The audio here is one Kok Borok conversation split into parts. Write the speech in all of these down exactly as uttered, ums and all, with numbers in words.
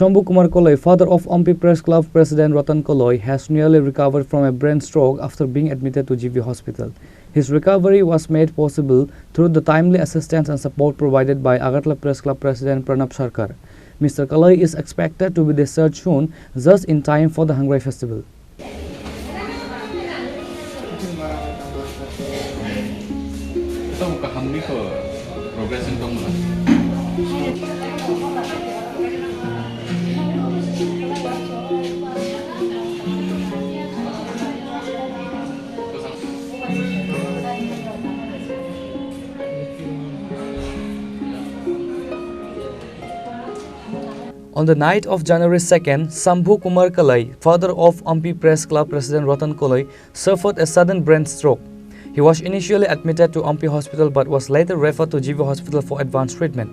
Shambhu Kumar Kaloi, father of Ampi Press Club President Ratan Kaloi, has nearly recovered from a brain stroke after being admitted to G V hospital. His recovery was made possible through the timely assistance and support provided by Agartala Press Club President Pranab Sarkar. Mister Kaloi is expected to be discharged soon, just in time for the Hangrai Festival. Ito mo kahamni ko progression tong mo. On the night of January second, Shambhu Kumar Kalai, father of Ampi Press Club President Ratan Kalai, suffered a sudden brain stroke. He was initially admitted to Ampi Hospital but was later referred to G V Hospital for advanced treatment.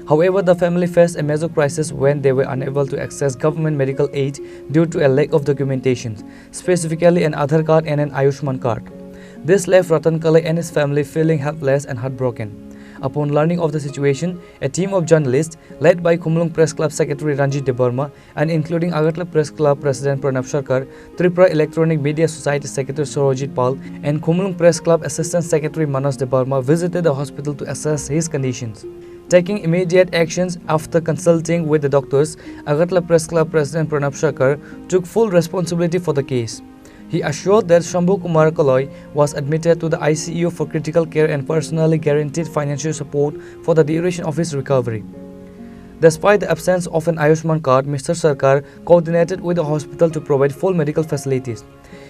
However, the family faced a major crisis when they were unable to access government medical aid due to a lack of documentation, specifically an Aadhaar card and an Ayushman card. This left Ratan Kalai and his family feeling helpless and heartbroken. Upon learning of the situation, a team of journalists, led by Khumulwng Press Club Secretary Ranjit Debbarma and including Agartala Press Club President Pranab Sarkar, Tripura Electronic Media Society Secretary Surojit Pal, and Khumulwng Press Club Assistant Secretary Manoj Debbarma, visited the hospital to assess his conditions. Taking immediate actions after consulting with the doctors, Agartala Press Club President Pranab Sarkar took full responsibility for the case. He assured that Shambhu Kumar Kaloi was admitted to the I C U for critical care and personally guaranteed financial support for the duration of his recovery. Despite the absence of an Ayushman card, Mister Sarkar coordinated with the hospital to provide full medical facilities.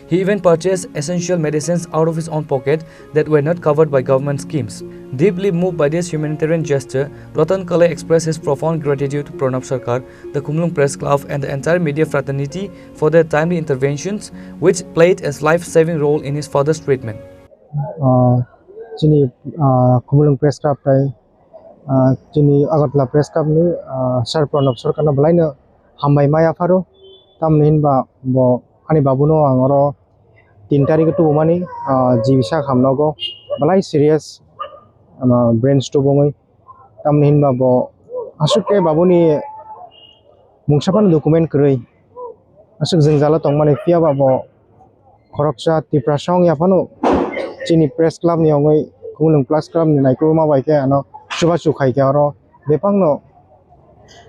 He even purchased essential medicines out of his own pocket that were not covered by government schemes. Deeply moved by this humanitarian gesture, Ratan Kalai expressed his profound gratitude to Pranab Sarkar, the Khumulwng Press Club, and the entire media fraternity for their timely interventions, which played a life-saving role in his father's treatment. Ah, chini, ah, Khumulwng Press Club tai, ah, chini Agartala Press Club ni, ah, Sir Pranab Sarkar no belai no hambai ma yapharo. Tamni hinba bo ani babu no ang oro tin tarik o tubumani, ah, G V sak hamnogo belai serious, ah, brain stroke wngwi. Tamni hinba bo aswk khe babuni mungsa phano document kwrwi aswk jwngjalo tongmani, phiya ba bo khoroksa Tiprasa wngya phano chini press club ni wngwi Khumulwng Press Club ni naikolma bai khe ano chubachu khai khe oro bebakno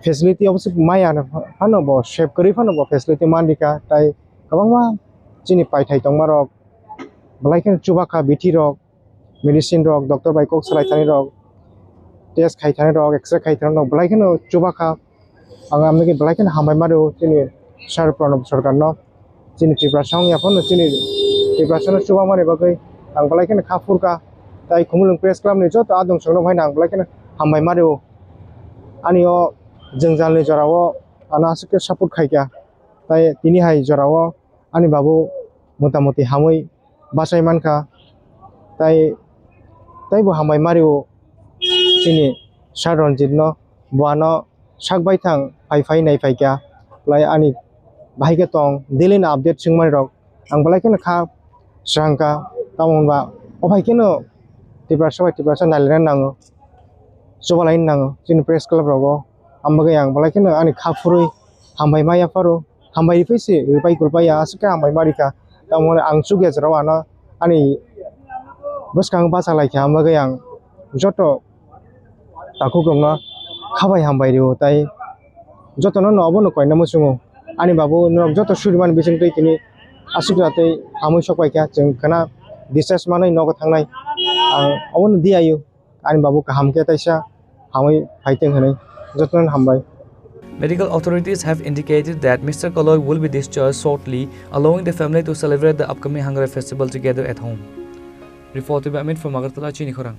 facility obwswk maya phano bo save kwrwi phano bo facility man rikha, tai kwbangma chini paithai tongmarok belai kheno chubakha, bithi rok, medicine rok, doctor bai kok salai thani rok, test khai thani rok, X-ray khai thani rok, belai kheno chubakha. Ang amni belai kheno hambai ma rwo chini Sir Pranab Sarkar no, chini Tiprasa wngya phano chini Tiprasa no chubamani bagwi ang belai kheno kha phurkha. Tai Khumulwng Press Club ni joto adong song no hai ang belai kheno hambai ma rwo. Ani o jwngjal ni jora o ano aswk khe support khai kha. Tai tini hai jora o ani babu motamoti hamwi bachai mankha, tai, taibo hambai ma rwo chini Sir Ranjit no, bo ano sak baithang phai phai nai phaikha, lai ani bahai khe tong daily ni update swngmani rok ang belai kheno kha swrangkha, tamo hwnba o phai kheno Tiprasa bai Tiprasa nailina nango, chubalaina nango chini press club rogo. Ang bagwi ang belai kheno ani kha phurwi hambai ma yapharo, hambai riphaise, ripai kulpai ya, aswk khe hambai ma rikha. Tamoni ang chukya jorao ano ani bwskango bacha laikha, ang bagwi ang joto takhuk rokno khabai hambai rwo, tai jotono no obono koina muchungo. Ani babu norok joto surimani bisingtwi tini aswk jatwi hamwi sokpaikha, chwng khwna discharge manwi nogo thangnai, ang obono diyaio. Ani babu kaham khe taisa hamwi phaiteng hwnwi jotono hambai. Medical authorities have indicated that Mister Kaloi will be discharged shortly, allowing the family to celebrate the upcoming Hangrai festival together at home. Report by Amit from Agartala, Chini Khorang.